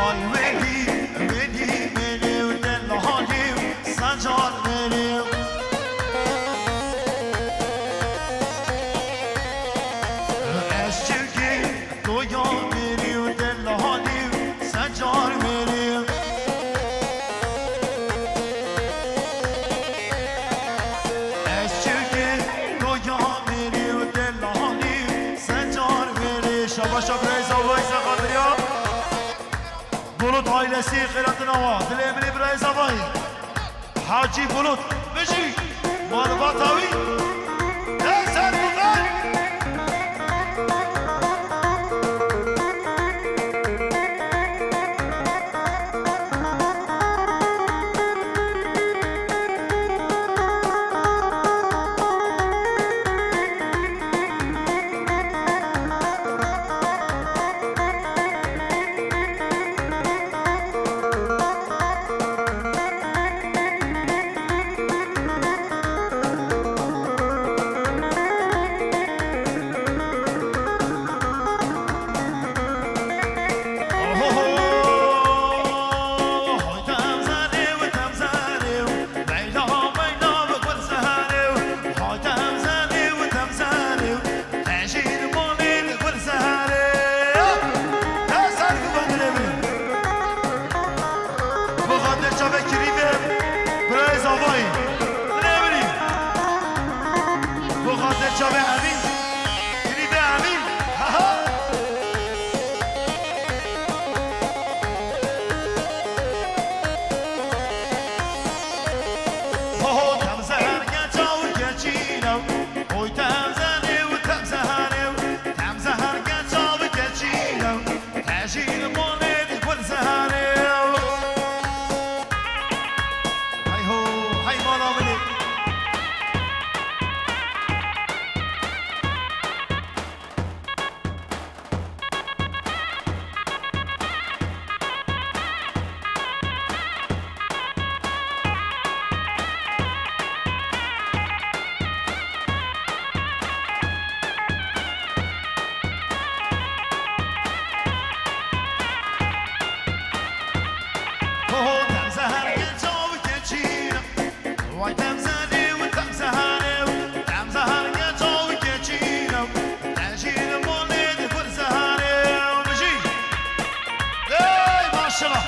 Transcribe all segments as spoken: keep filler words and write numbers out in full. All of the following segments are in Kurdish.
Hay welî, welî, welî û delalî û secar welî. Ez çirkî doya welî û delalî û secar welî. Ez çirkî doya welî û delalî û secar welî. Şabaş şabaş, Reza Vaysa Kadriya. Bulut ailesi xêratina wa. Dilê min ê birayê zavayî. Hacî Bulut. Bijî. Malbata wî. Eser Bulut. Çila.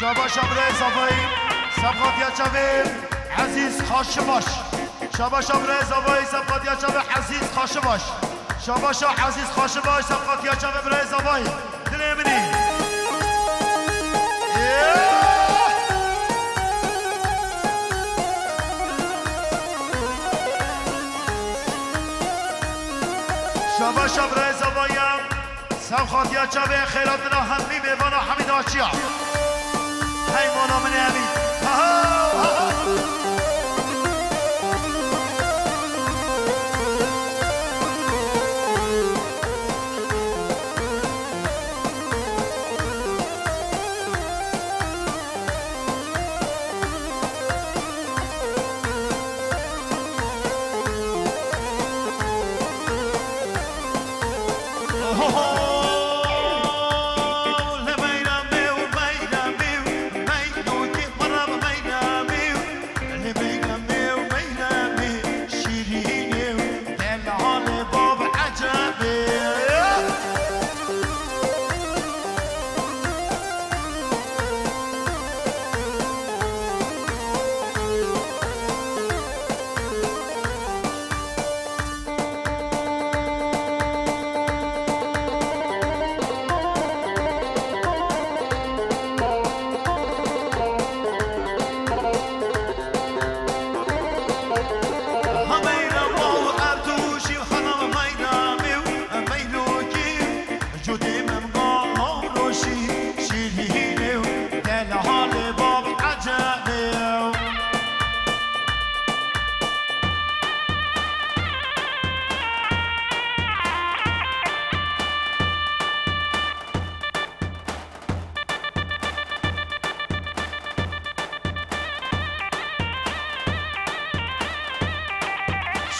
Şabaşa birayê Zavayî, sebqatiya çavê Ezîz Xaşibaş. Şabaşa birayê Zavayî, sebqatiya çavê Ezîz Xaşibaş. Şabaşa Ezîz Xaşibaş, sebqatiya çavê birayê Zavayî. Dilê min î. Yeah! Şabaşa birayê Zavayî. Sewqatiya çavê xêratina hemî mêvana hemî daçiya. Hey mala min e hemî. Ha, ha, ha, ha.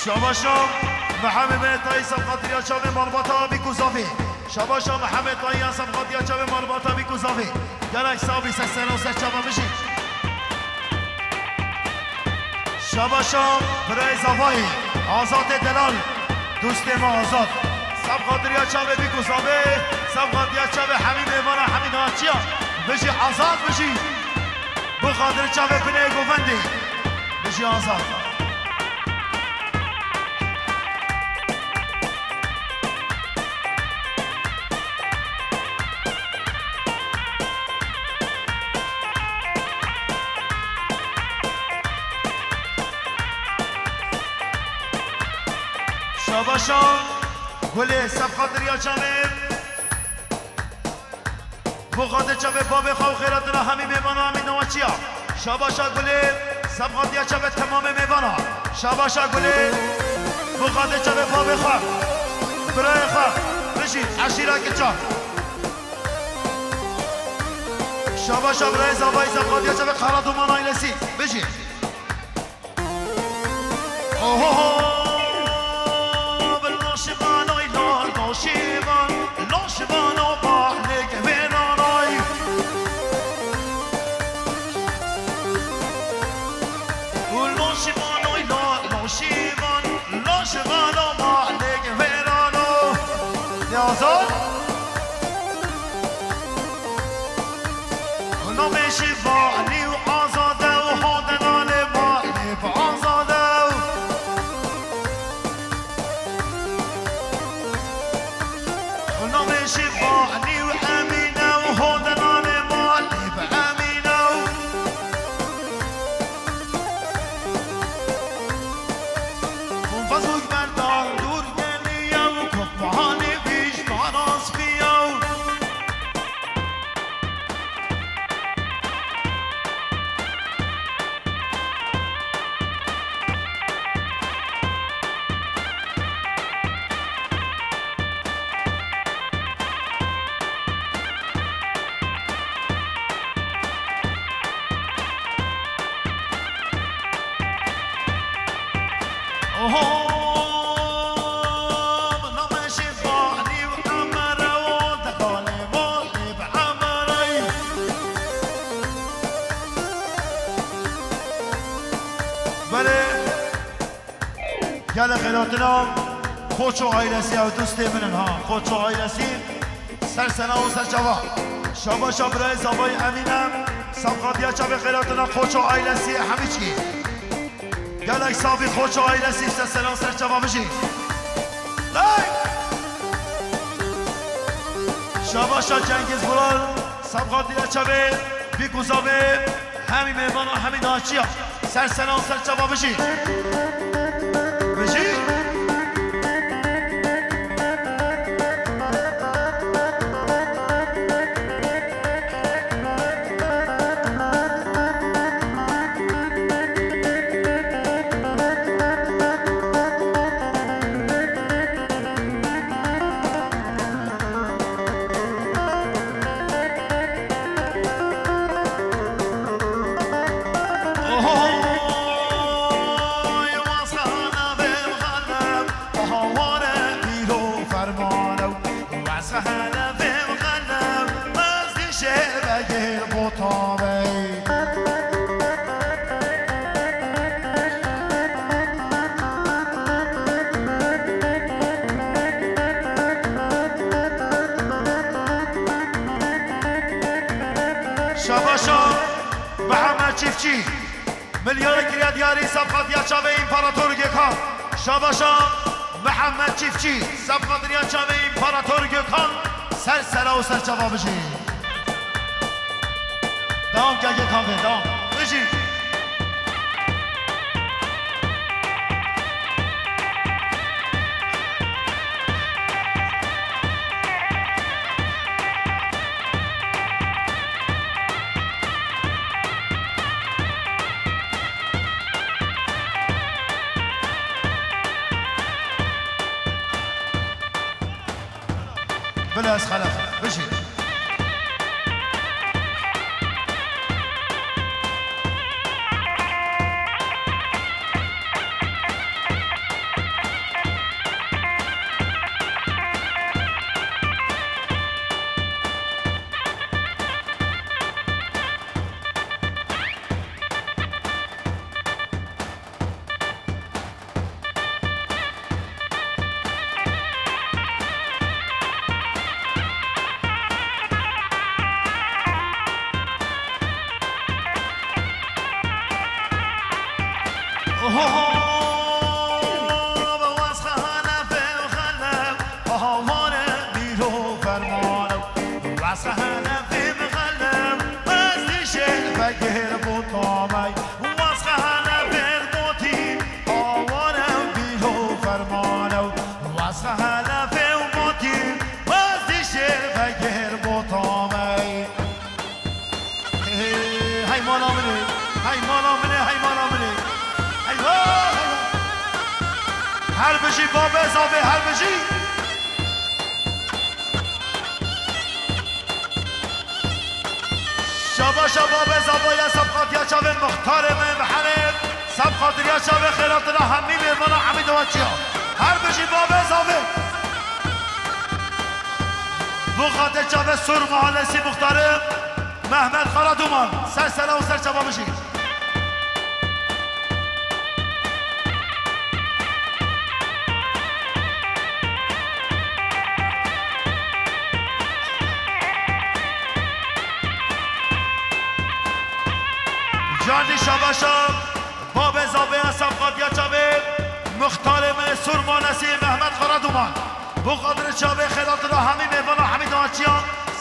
Şabaşa Mehemê Tayî, sebqatiriya çavê malbata Bîk û Zavê. Şabaşa Mehemê Tayî ya sebqatiya çavê malbata Bîk û Zavê. Gelek sax bî, ser sera û ser çava bijî. Şabaşa birayê Zavayî, Azadê delal, dostê me Azad. Sebqatiriya çavê Bîk û Zavê, sebqatiya çavê hemî mêvana hemî daçiya. Bijî Azad, bijî. Bi xatir çavê binê govendê. Bijî Azad. Şabaşa Gulê, sebqatiriya çavê. Bo xatir çavê babê xwe û xêratina hemî mêvana hemî daçiya. Şabaşa Gulê, sebqatiya çavê temamê mêvana. Şabaşa Gulê, bo xatir çavê babê xwe, birayê xwe, bijî, eşîra kiça. Şabaşa birayê Zavayî, sebqatiya çavê Qaradoman ailesî, bijî. Ohoho, bi laşivan, oy la, laşivan, laşivan, o bahlek veranay. U laşivan, oy la, laşivan, laşivan, o bahlek verano. Yazan. Namê şivanî û azade û hadelalê malê bi azade. Namê şivanî û Emîne û hadelalê malê bi Emîne. Û vazûk berdan dûr geliye û Oho, bi namê Şêxanî û Emere û delalê malê bi Emereyî. Belê, gelek xêratina Koço ailesî, ew dostê min in ha. Koço ailesî, ser sena û ser çava. Şabaşa birayê Zavayî Emîne, safqatiya çavê xêratina Koço ailesî hemî çî. Gelek savî Xoço ailesî, ser sena ser çava bijî. Hey! Şabaşa Cengiz Vural, safqatiya çavê, bîk û zavê, hemî mêvana, hemî daçiya. Ser sena ser çava bijî. Bijî. Ohoy, wazxana vê mixalef, aha ware pîro fermane. Wazxana vê mixalef, ez dişê vegir botabey. Şabaşa Mihemed Çiftçî, milyarê kiriya diyarî, safqatiya çavê Împarator Gökhan. Şabaşa Mihemed Çiftçî, safqatiya çavê Împarator Gökhan, ser sera û ser çava bijî. Devam ke Gökhan Bey, devam. Bijî. Bila ez xelef, bijî. Ohoho! Bi wazxana vê xelef, aha ware pîro fermane. Wazxana vê xelef, ez dişê vegir botamey. Wazxana vê botî, aware pîro fermane. Wazxana vê botî, ez dişê vegir botamey. Hey, hey, mala min ê, hey, mala min ê, hey, mala min ê. Hey, ho, hey, ho. Her bijî babê zavê, her bijî. Şabaşa babê zavê ya safqatiya çavê muxtarê me bi herê. Safqatiya çavê xêratina hemî mêvana hemî daçiya. Her bijî babê zavê. Bo xatir çavê Sur Mahallesî muxtarê Mehmet Karaduman, ser sera û ser çava bijî. Cardî şabaşa. Babê zavê ya safqatiya çavê muxtarê me Sur Mahallesî Mehmet Karaduman. Bo xatirê çavê xêratina hemî mêvana hemî daçiya,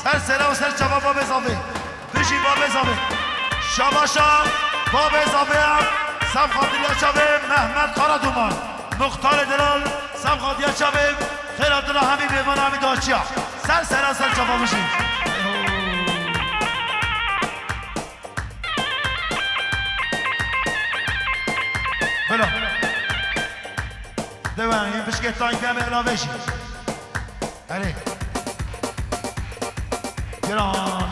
ser sera û ser çava babê zavê. Bijî babê zavê. Şabaşa babê zavê ya safqatiya çavê Mehmet Karaduman. Muxtarê delal safqatiya çavê xêratina hemî mêvana hemî daçiya. Ser sera ser çava bijî. Bila. Dewa, yên pişkê tayfê me lavêjî. Erê. Giran.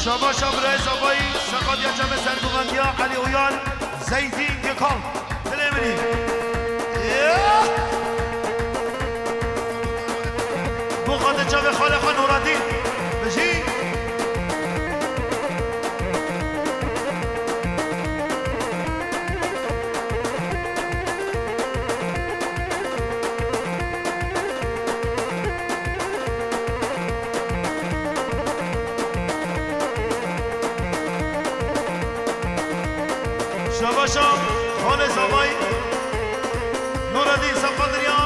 Şabaşa birayê Zavayî, seqatiya çavê sergovendiya Elî Uyar, Zeydîn Gökal. Dilê min î. Ya! Bo xatir çavê xalê xwe Nureddîn. Bijî. Şabaşa xalê Zavayî Nureddîn Sefqadiriya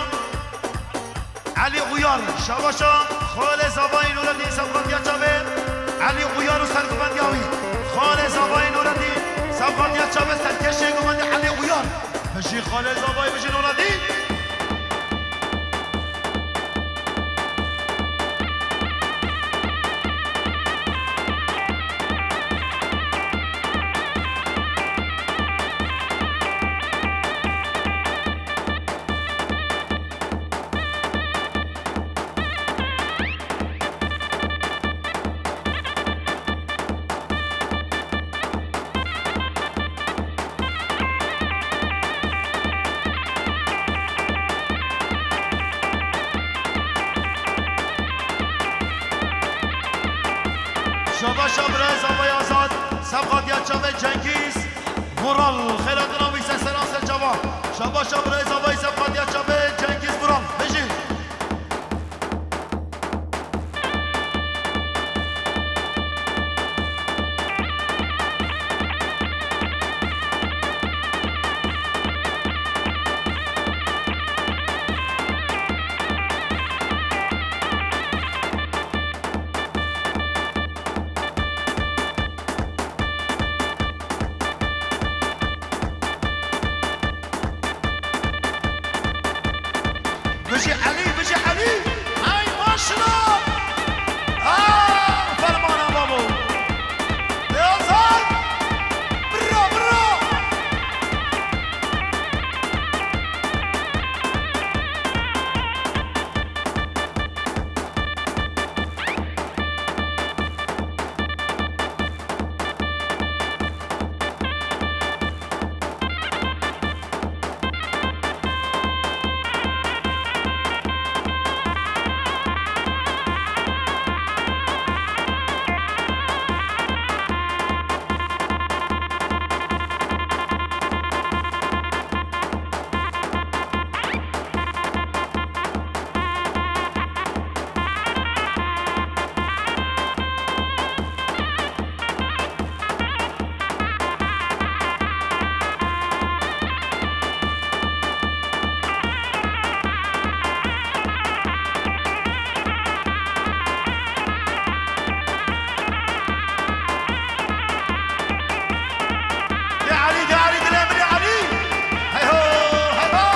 Elî Uyar. Şabaşa xalê Zavayî Nureddîn Sefqadiya çavê Elî Uyar û sergovendiya wî. Xalê Zavayî Nureddîn Sefqadiya çavê serkêşê govendê Elî Uyar. Bijî xalê Zavayî, bijî Nureddîn. Şabaşa birayê Zavayî Azad, sefqatiya çavê Cengîz Vural. Xêra dina wî ser seran ser çava. Şabaşa birayê Zavayî, sefqatiya çavê Cengîz Vural. Bijî. Bijî Elî, bijî Elî. Hey maşallah. Aa, fermana babo. Beyazan. Bira, bira. De Elî, de Elî, dilê min ê Elî. Hey ho, hey ho.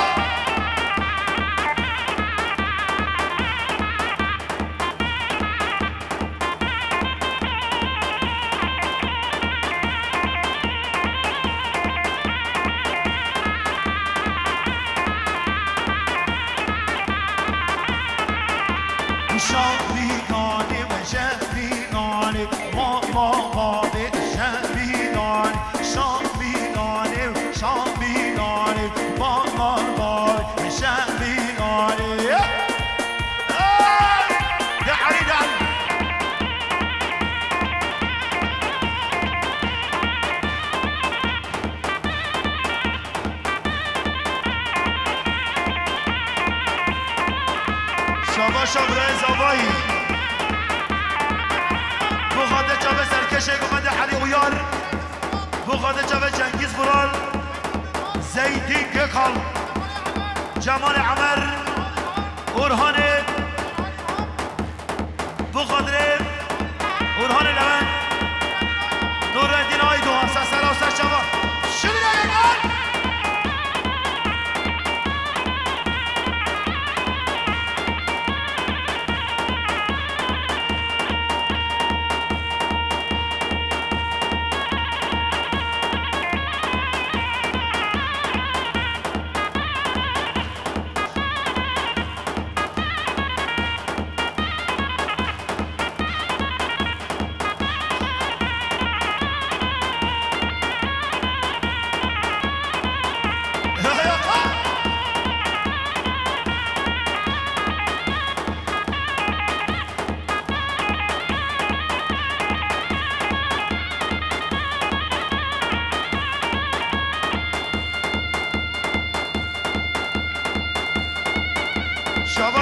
Şamî nane we şemî nane, ma, ma, ma, be şemî nane, şamî nane, şamî nane, ma, ma, ma, be şemî nane. Hey! De Elî, de Elî. Şabaşa birayê Zavayî. Bo xatir çavê serkêşê govendê Elî Uyar. Bo xatir çavê Cengîz Vural. Zeydîn Gökal. Cemalê Emer. Orhanê. Bo xatirê Orhanê Lewent, Nureddîn Aydoğan, ser sera û ser çava. Şibîne Yekan!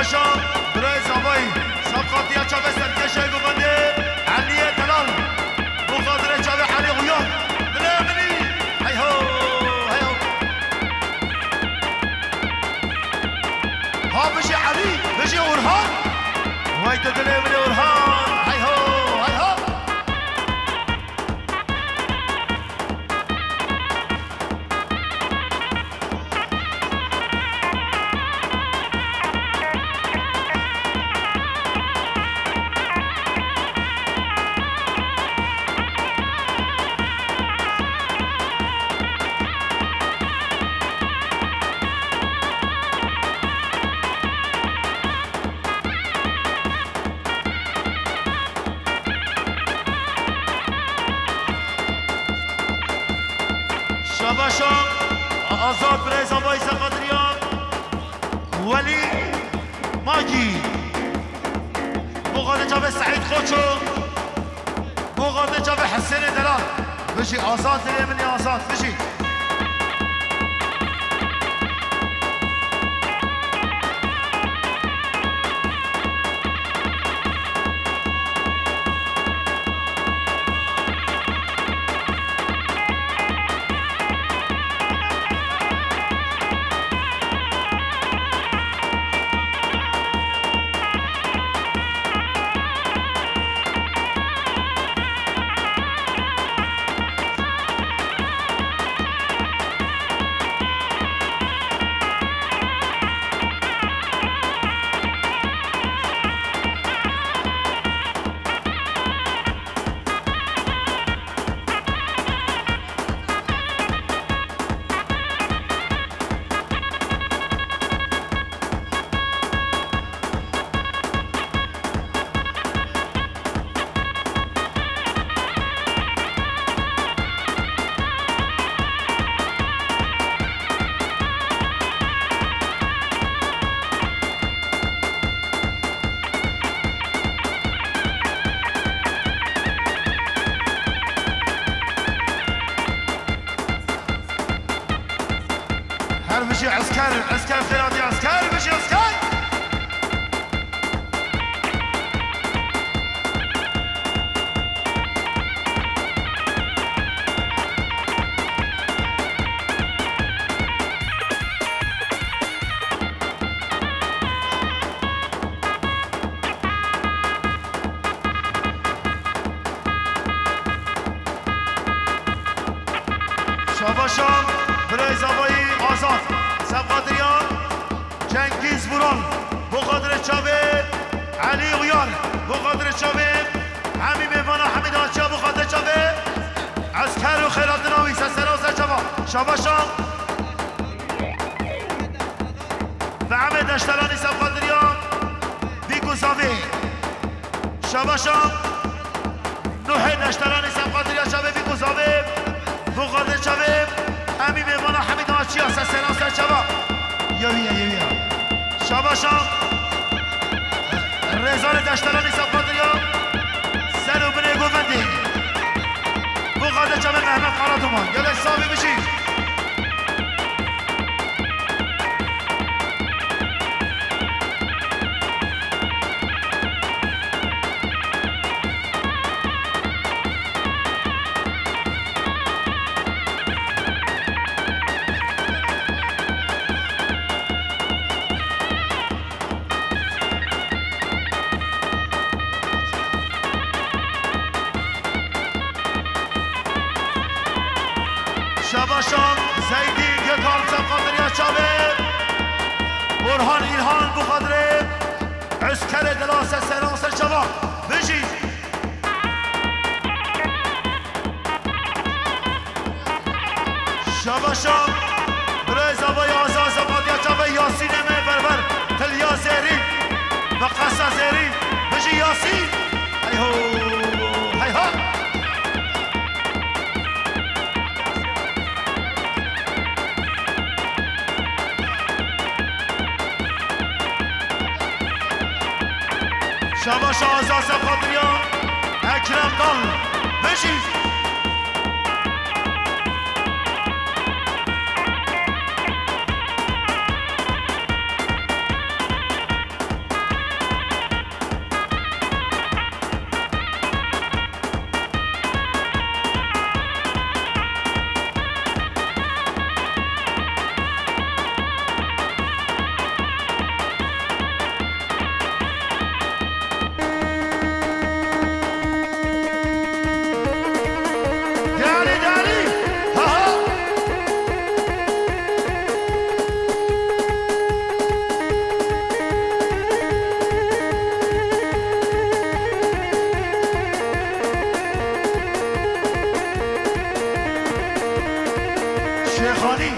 Şam, birayê zavayî, safqatiya çavê serkêşê govendê Eliyê Delal, bo xatirê çavê Elî Uyar. Dilê min î, hey ho, hey ho. Ha bijî Elî, bijî Orhan. Wey tu dilê min î Orhan, hey ho, hey ho. Şabaşa Azad birêz avayî Seqadiriya Welî Magî. Bo xatirê çavê Seîd Koço. Bo xatirê çavê Hesênê Delal. Bijî Azad, dilê min ê Azad. Bijî. Her bijî esker, esker xêr hatî esker, bijî esker. Şabaşa birayê zavayî Azad, Sevqadiriya Cengîz Vural, bo xatirê çavê Elî Uyar, bo xatirê çavê hemî mêvana Hemîd Açiya, bo xatirê çavê esker û xêratina wî, sesera ser çava. Şabaşa. Ve emê deşteranî Sevqadiriya Bîk û Zavê. Şabaşa Nuhê deşteranî Sevqadiriya çavê Bîk û Zavê. Bo xatirê çavê emî mêvana Hemîd Açiya, sesena ser çava. Yewiye, yewiye. Şabaşa Rêzanê deşteranî Sevqadiriya ser û binê govendê. Bo xatirê çavê Mehmet Karaduman. Gelek savê bijî. Şabaşa Zeydî Gökhan Sevqadiriya çavê. Orhan İlhan bo xatirê eskerê Delal, sesena ser çava. Bijî. Şabaşa birayê zavayî Azad, Sevqadiriya çavê Yasînê me berber Tilya Zêrîn. Meqasa Zêrîn. Bijî Yasîn. Hey ho. Hey ha. Şabaşa Azad Sevqadiriya Ekrem Dal. Bijî. Değerli, değerli. Ha ha. Şêxanî.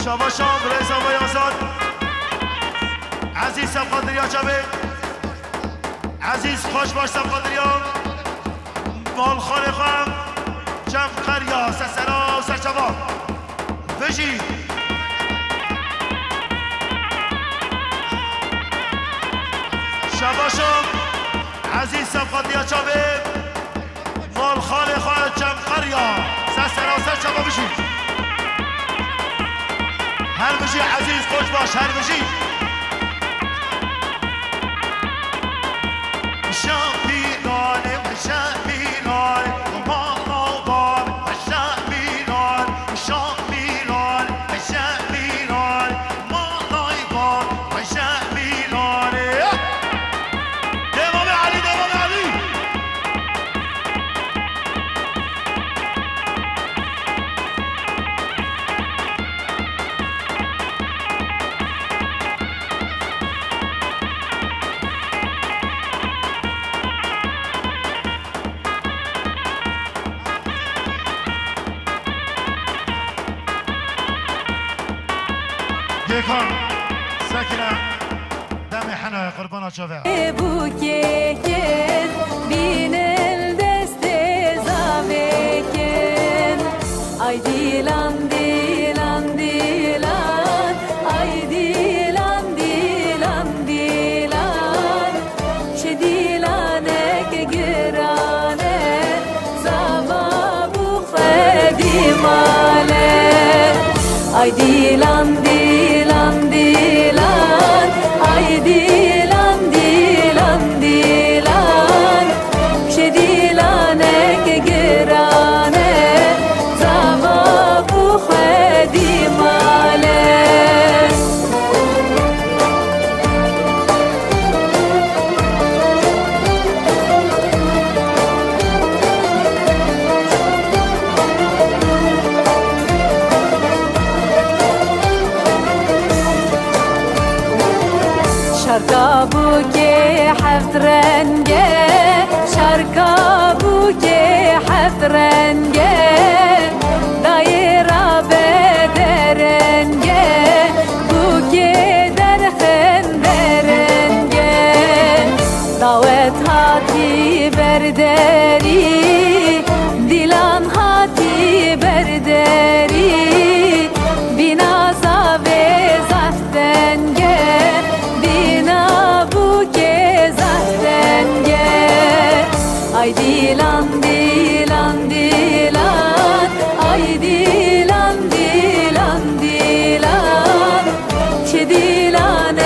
Şabaşan, birêza me Yazan. Ezîz Sefqatiriya çavê. Ezîz xweş baş Sefqatiriya. Malxalê xwe. Çem qeriya, sesera û serçava. Bijî. Şabaşan. Ezîz Sefqatiya çavê. Malxalê xwe çem qeriya. Ser sera ser çava bijî. Her bijî Ezîz Koçbaş, her bijî. Şamî nane, şamî nane, mala bab, şamî nane, şamî nane, şamî nane, malay bab, şamî nane. Devamê Elî, devamê Elî. Gökhan, Sekine. Demê henayê qurbana çavê. Bûkê kin, bînin destê zavê kin. Ay dîlan, dîlan, dîlan. Ay dîlan, dîlan, dîlan. Çi dîlanek giran e, zava bû xwedî male. Ay dîlan, dîlan, dîlan, ay dîlan, dîlan, dîlan. Çi dîlanek giran e, zava bû xwedî male. Şarka bûkê heft renge, şarka bûkê heft renge, dayê rabe derenge, bûkê derxin derenge. Dawet hatî ber derî, dîlan hatî ber derî, bîna zavê zaf tenge, bîna bûkê zaf tenge. Ay dîlan, dîlan, dîlan, ay dîlan, dîlan, dîlan. Çi dîlan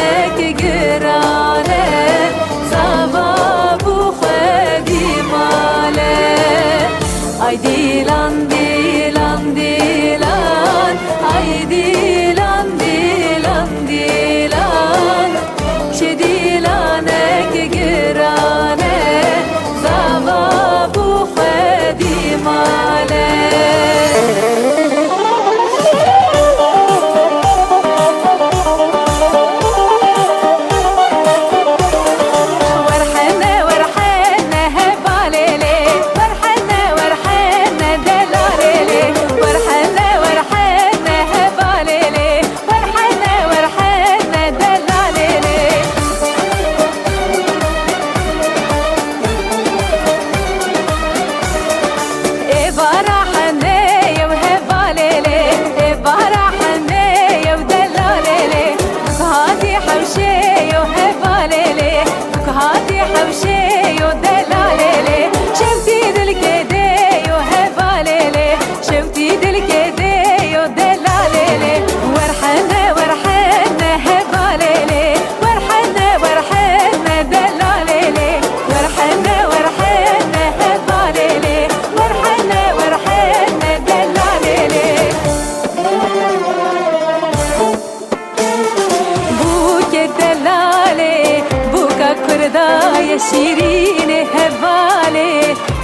Lalê, bûka kurda ye şîrînê hevalê,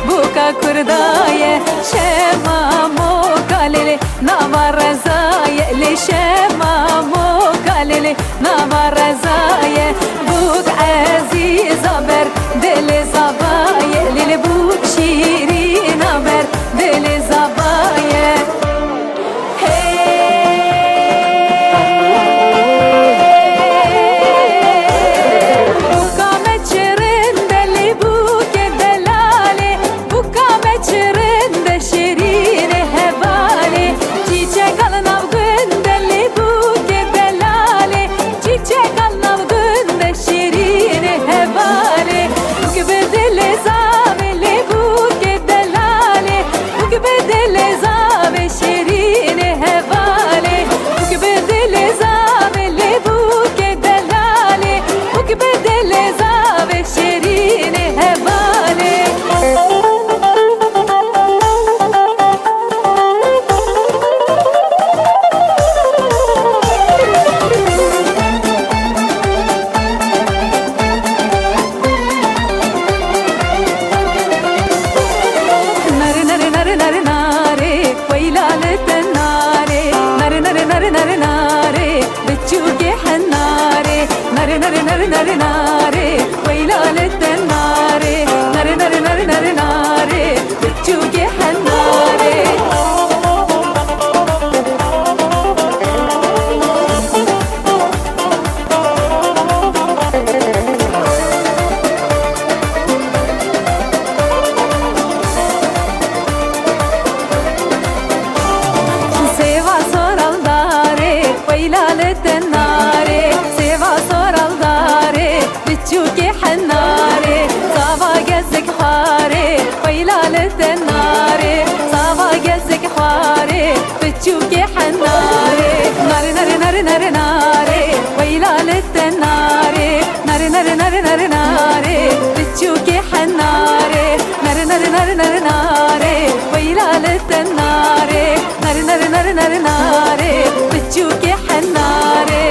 bûka kurda ye şema moka lêlê, nava reza ye lê şema moka lêlê, nava reza ye. Bûk ezîza ber dilê zava ye lêlê, bûk şîrîna ber dilê zava ye. Bûka me çi rind e lê bûkê delalê, bûka me çi rind e şêrînê hevalê. Çîçeka li nav gund e lê bûkê delalê, çîçeka li nav gund e şêrînê hevalê. Bûk bi dilê zavê lê bûkê delalê, bûk bi dilê zavê şêrînê hevalê, bûk bi dilê zavê lê bûkê delalê, bûk bi dilê zavê şêrînê hevalê. Nare, nare, nare, nare, nare, weyla li te nare. Nare, nare, nare, nare, nare, biçûkê henare. Nare, nare, nare, nare, nare, weyla li te nare. Nare, nare, nare, nare, nare, biçûkê henare. Sêva soral darê, weyla li te nare. Sêva soral darê, biçûkê henare. Zava gezik xwarê, weyla li te nare. Zava gezik xwarê, biçûkê henare. Nare, nare, nare, nare, nare, weyla li te nare. Nare, nare, nare, nare, nare, biçûkê henare. Nare, nare, nare, nare, nare, weyla li te nare. Nare, nare, nare, nare, nare, biçûkê henare.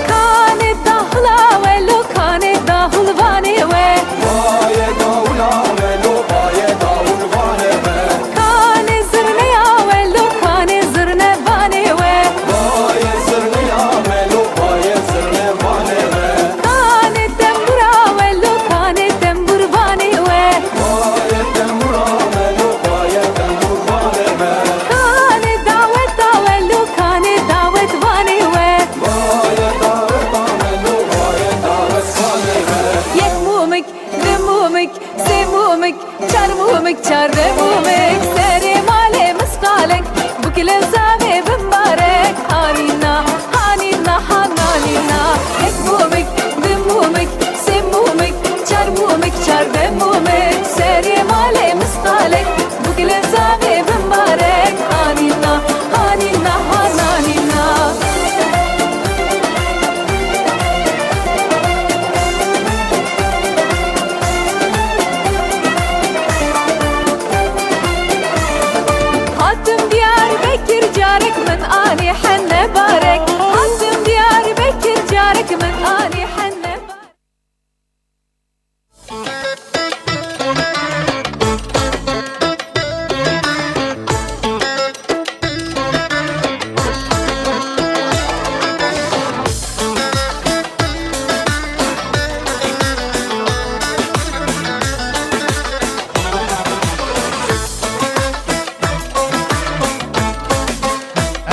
Kanê dahula we lo, kanê dahulvanê we. Baye dawula me lo, baye dawulvane me. Kanê zirneya we lo, kanê zirnevanê we. Baye zirneya me lo, baye zirnevane me. Kanê tembura we lo, kanê temburvanê we. Baye tembura me lo, baye temburvane me. Kanê daweta we lo, kanê dawetvanê we. Baye daweta me lo, baye dawetvanê me. Yek mûmik, du mûmik, sê mûmik, çar mûmik, çardeh mûmik, serê malê misqalek, bûk li zavê bimbarek, hanîna, hanîna, hananîna. Yek mûmik, du mûmik, sê mûmik, çar mûmik, çardeh mûmik, serê malê misqalek, bûk li zavê bimbarek, hanîna, hanîna, hananîna. Hatim Diyarbekir carek, min anî hene barek. Hatim Diyarbekir carek, min anî hene barek.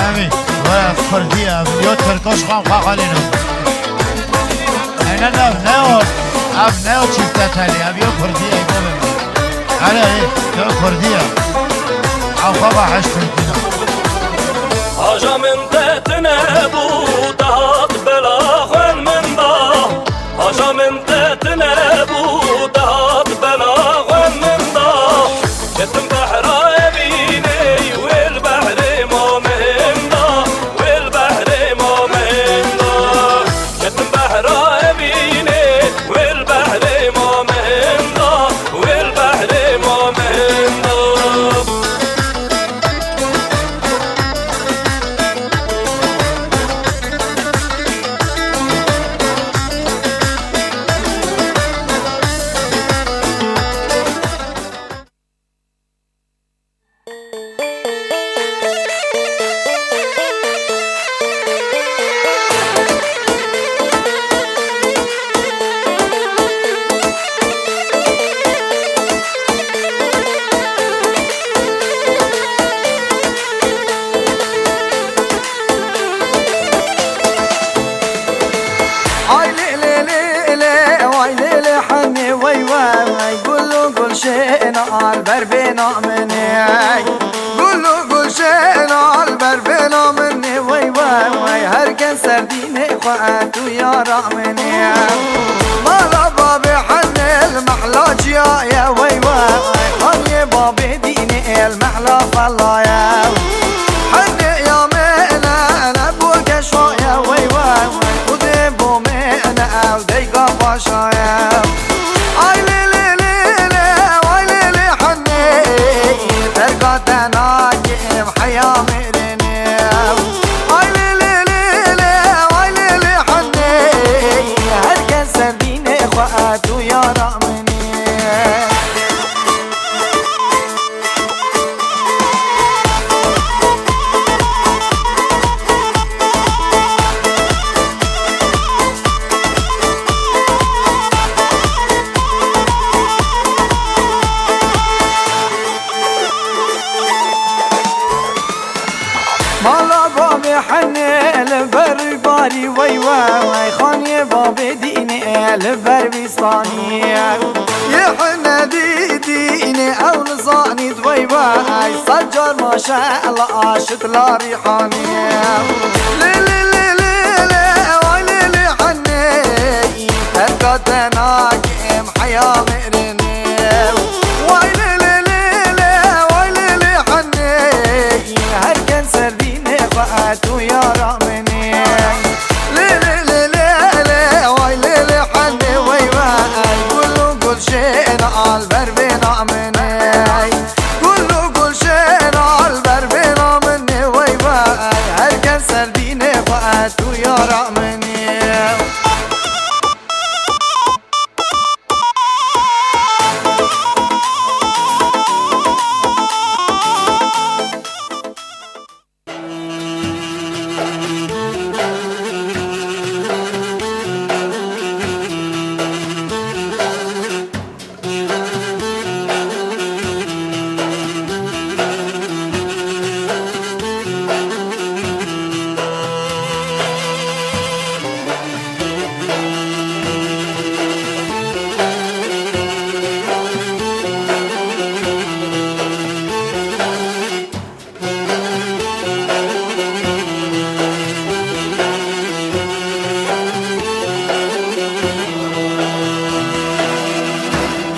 Evî, we kurdî ye, evî yo tirko ji xwe xwe xelîno. Eyne ne, ne o, ev ne o çîfte telî, ev yo kurdî ye, bo be. Hele, ê, yo kurdî ye. Ew xwe be heş tirkî ne. Haja min te tine bû, dihat bela xwen min da. Haja min te tine bû, dihat bela xwen min da. Ketim behra evînê, wê li behrê ma min da. Şêna al ber bêna min ê. Gul û gul şêna al ber bêna min ê. Wey, wey, wey. Her kes ser dînê xwe, tu yara min ê. Mala babê Henê li mehla çiya ye. Wey, wey. Xaniyê babê dînê li mehla fela ye. Henê ya min e, ne bo keşfa ye. Wey, wey, wey. Xwedê bo min e, ew deyka paşa ye. Ay lê lê lê lê, ay lê lê Henê, terka te nakim heya mêrê nê. Ay lê lê lê lê, ay lê lê Henê, her kes ser dînê xwe, tu yara min ê. Mala babê Henê li ber barî, wey, wey, wey. Xaniyê babê dînê li ber bîstanî. Yê Henê dî dînê ew nizanît, wey, wey. Sed car maşeella aşit la rîhanî. Lê lê lê lê lê, wey lê lê Henê. Terka te nakim heya mêrê nê. Way lê lê lê lê, way lê lê Henê. Her kes ser dînê xwe, tu yara min ê. Lê lê lê lê lê, way lê lê Henê, wey wey. Gul û gul şêna al ber bêna min ê. Gul û gul şêna al ber bêna min ê, wey wey. Her kes ser dînê xwe, tu yara min ê.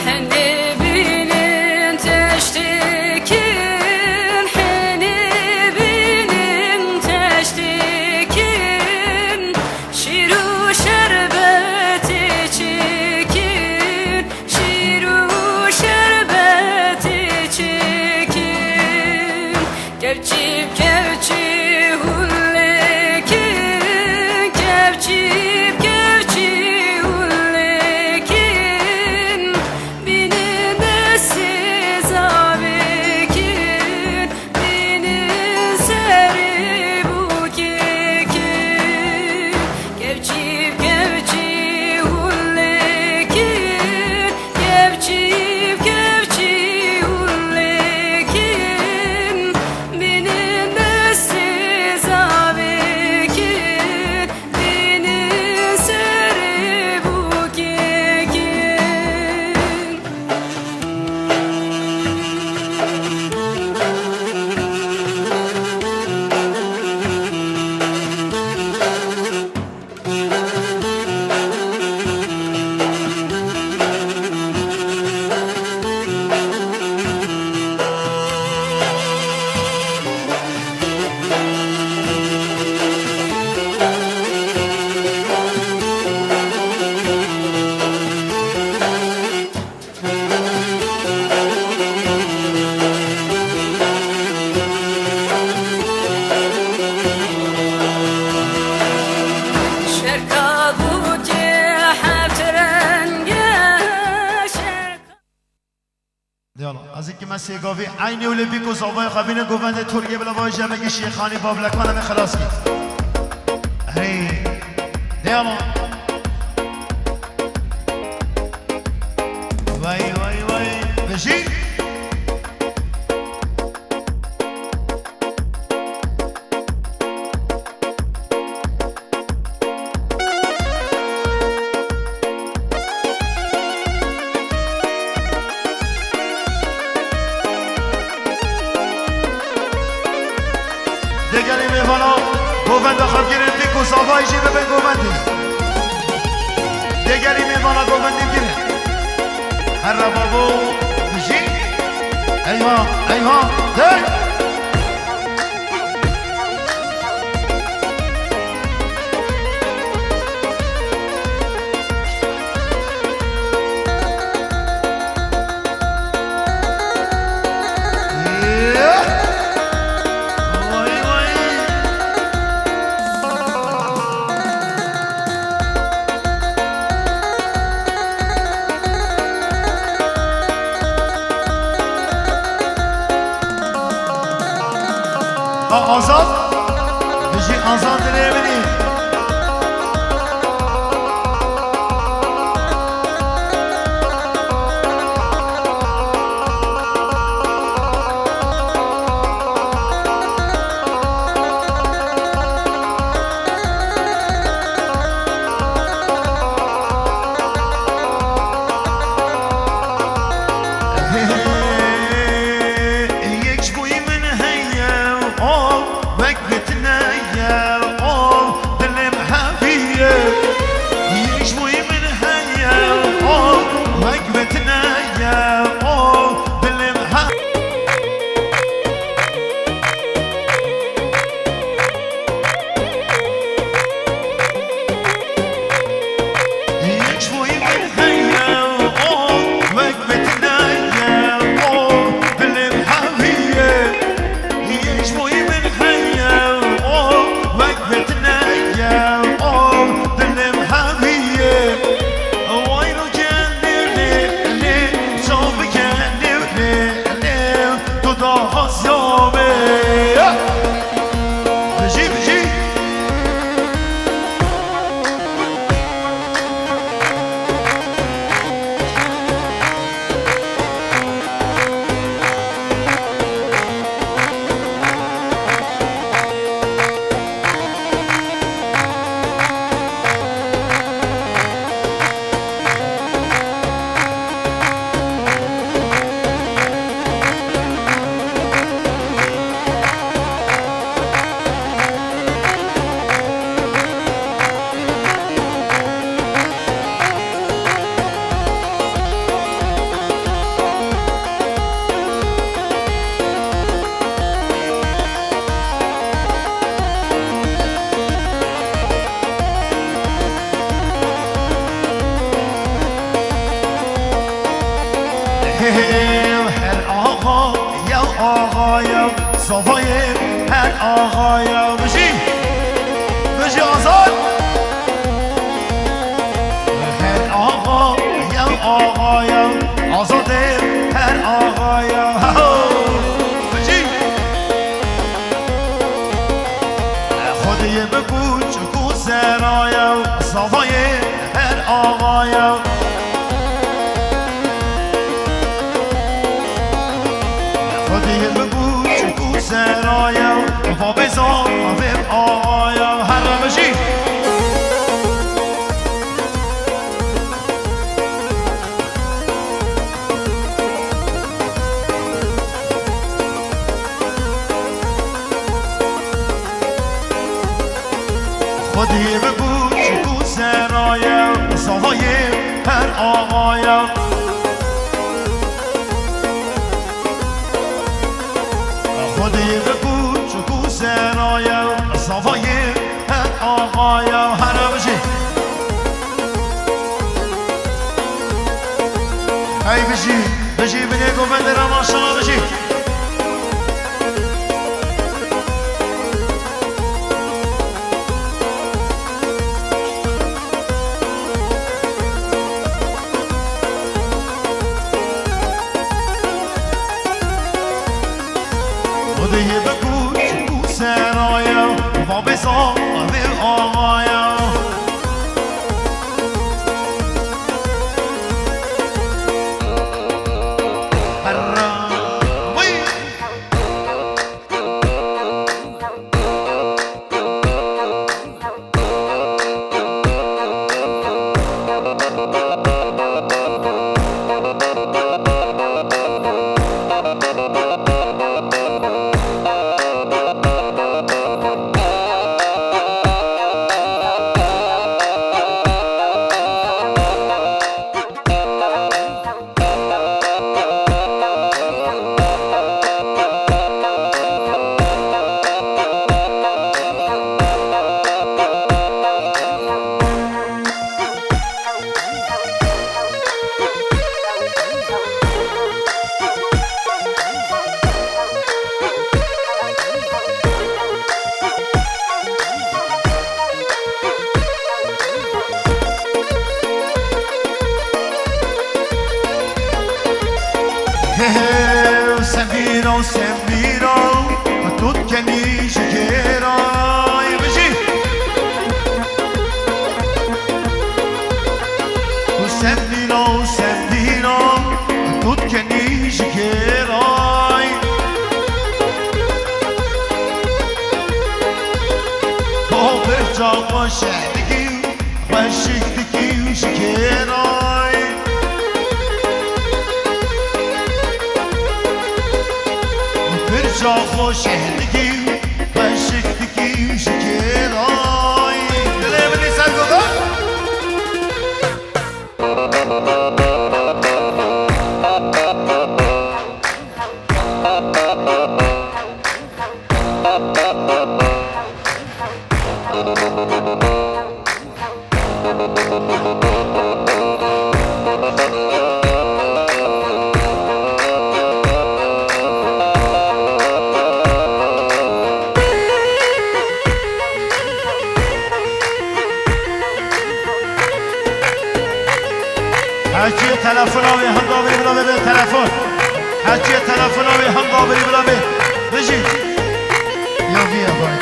Henê bînin teştêkin, henê bînin teştêkin, şîr û şerbetê çêkin, şîr û şerbetê çêkin. Kevçî bi kevçî hûn lêkin, kevçî bi kevçî hûn lêkin, bînin destê zavêkin, bînin serê bûkêkin. Kevçî bi kevçî hûn lêkin, kevçî bi kevçî hûn lêkin, bînin destê zavêkin, bînin serê bûkêkin. Şerka bûkê heft renge, şerka. Yala, ez ê kime sê gavî eynî û lê bîk û zavayê xwe bîne govendê Torgê bila vajî em ê gişî Şêxanî bavlekan em ê xelas kî. Hey, yala. Vay, vay, vay. Bijî. Govenda xwe girin, dîk û zavayî jî bibin govendê. Dêgerî mêvana govendê girin. Here babo, bijî. Eywa, eywa, hey! Ha, Azad, bijî Azad dilê min î. Yek ji bo min heye, o, wek vê tune ye, o, dilê min hevî ye. Yek ji bo min heye, o, wek vê tune ye, o, dilê min hevî Bijî, bijî. Her axa ya, axa ya, zavayê her axa ya. Bijî, bijî Azad. Her axa ya, axa ya, Azadê her axa ya. Bijî. Xwediyê bi kûçik û seraya, zavayê her axaya. Xwediyê bi kûçik û seraya, babê zavê axaya. Here bijî. Xwediyê bi kûçik û seraya, zavayê her axaya. Xwediyê bi kûçik û seraya, zavayê her axaya. Here bijî. Hey bijî, bijî binê govendê re, maşallah bijî. Xwediyê bi kûçik û seraya, babê zavê axaya. Herra. Vay, Sembîra, tu dikenî ji kêray bijî. Tu sembîra, sembîra, tu dikenî ji kêray. To birca xwe şeh dikî. Xweşik dikî û ji kêray. Pirca xwe şeh dikî û xweşik dikî û ji kêray. Dilê min ê ser goda. Her çiye telefona wê hemda birî bila bê telefon. Her çiye telefona wê hemda birî bila bê. Bijî. Ya vî ya vay.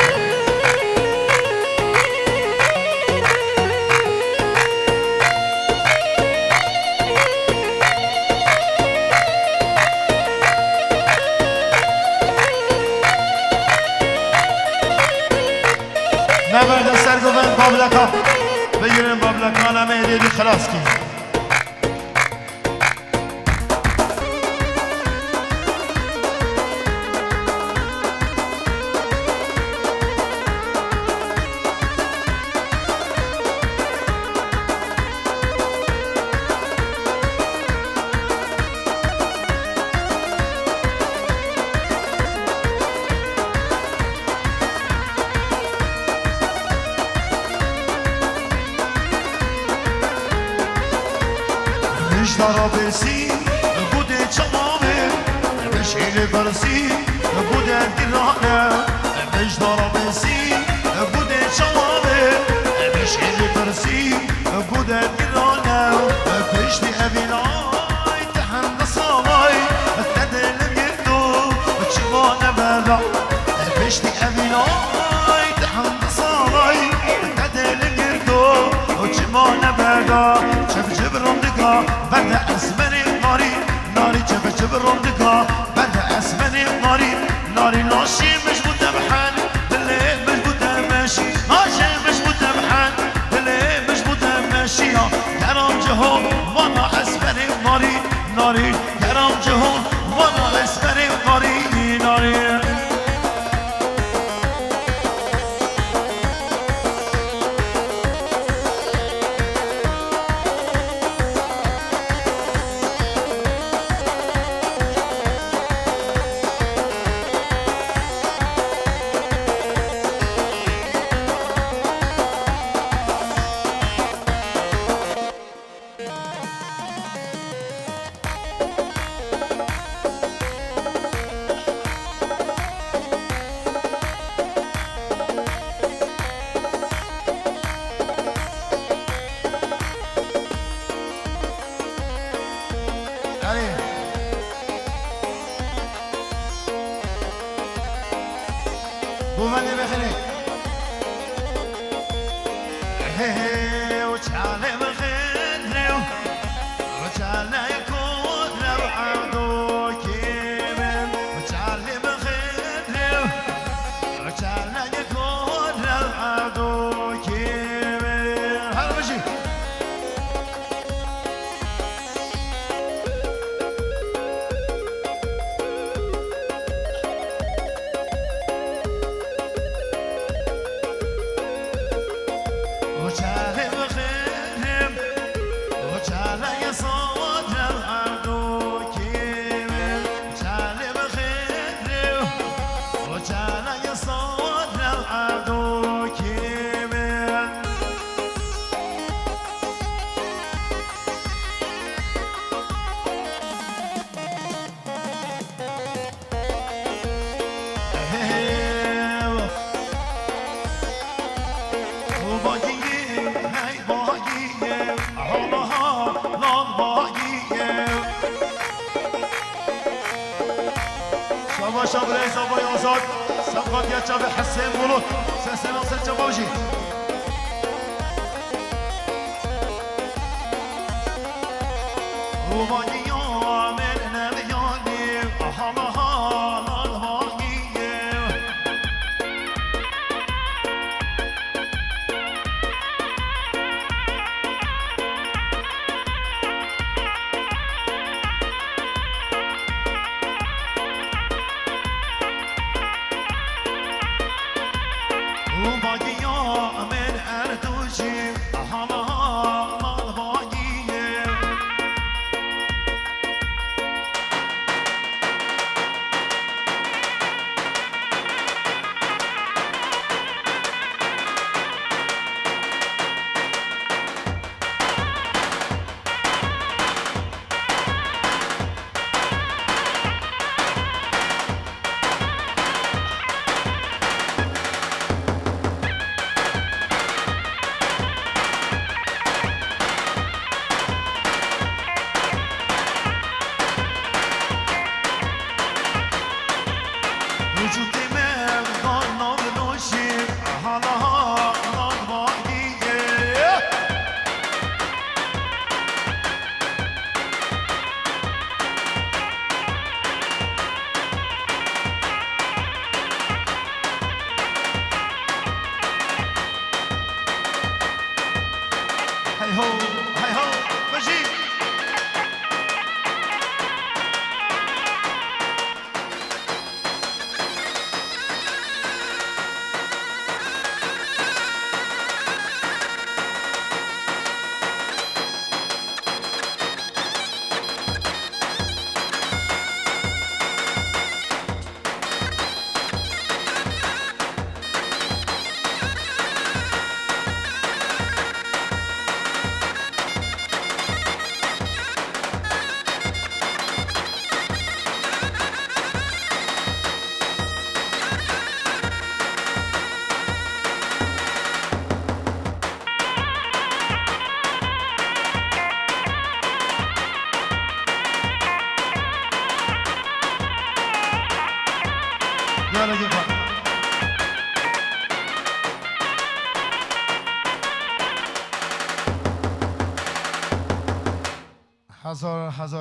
Neberde ser govend bableka. Bigirin bablekana me êdî xilas kî. Mijdara besî, gudê çawa be, beşîrê bersî, gude girane. Mijdara besî, gudê çawa be, beşîrê bersî, gude girane. Piştî evînay, te hende salay, te dê li girdo, çima nebera. Piştî evînay, te hende salay, te dê li girdo, çima nebera. Çev çev rondika, berde esmerê narî, narî çev çev rondika, berde esmerê narî, narî laşê mij bû te bi hen, dilê mij bû te meşî, laşê mij bû te bi hen, dilê mij bû te meşî ya. Keram Cihon, vana esmerê narî, narî, Keram Cihon, vana esmerê narî, narî. Erê. Guvenê vexirê. He he, û çalê vexirê. Rêza Bayazar, Sewqatiya Çavê Hesên Bulut, Sesena Serçe Bavjî. Ruvagiya min neviyanî, hala hala vagiye. Û bagiya min erdû jî hala mal bagiyê. Vücudê me van nav nojî, hala nav bagiyê. Hey ho, hey ho, bijî. Gelek xwe. Hezar, hezar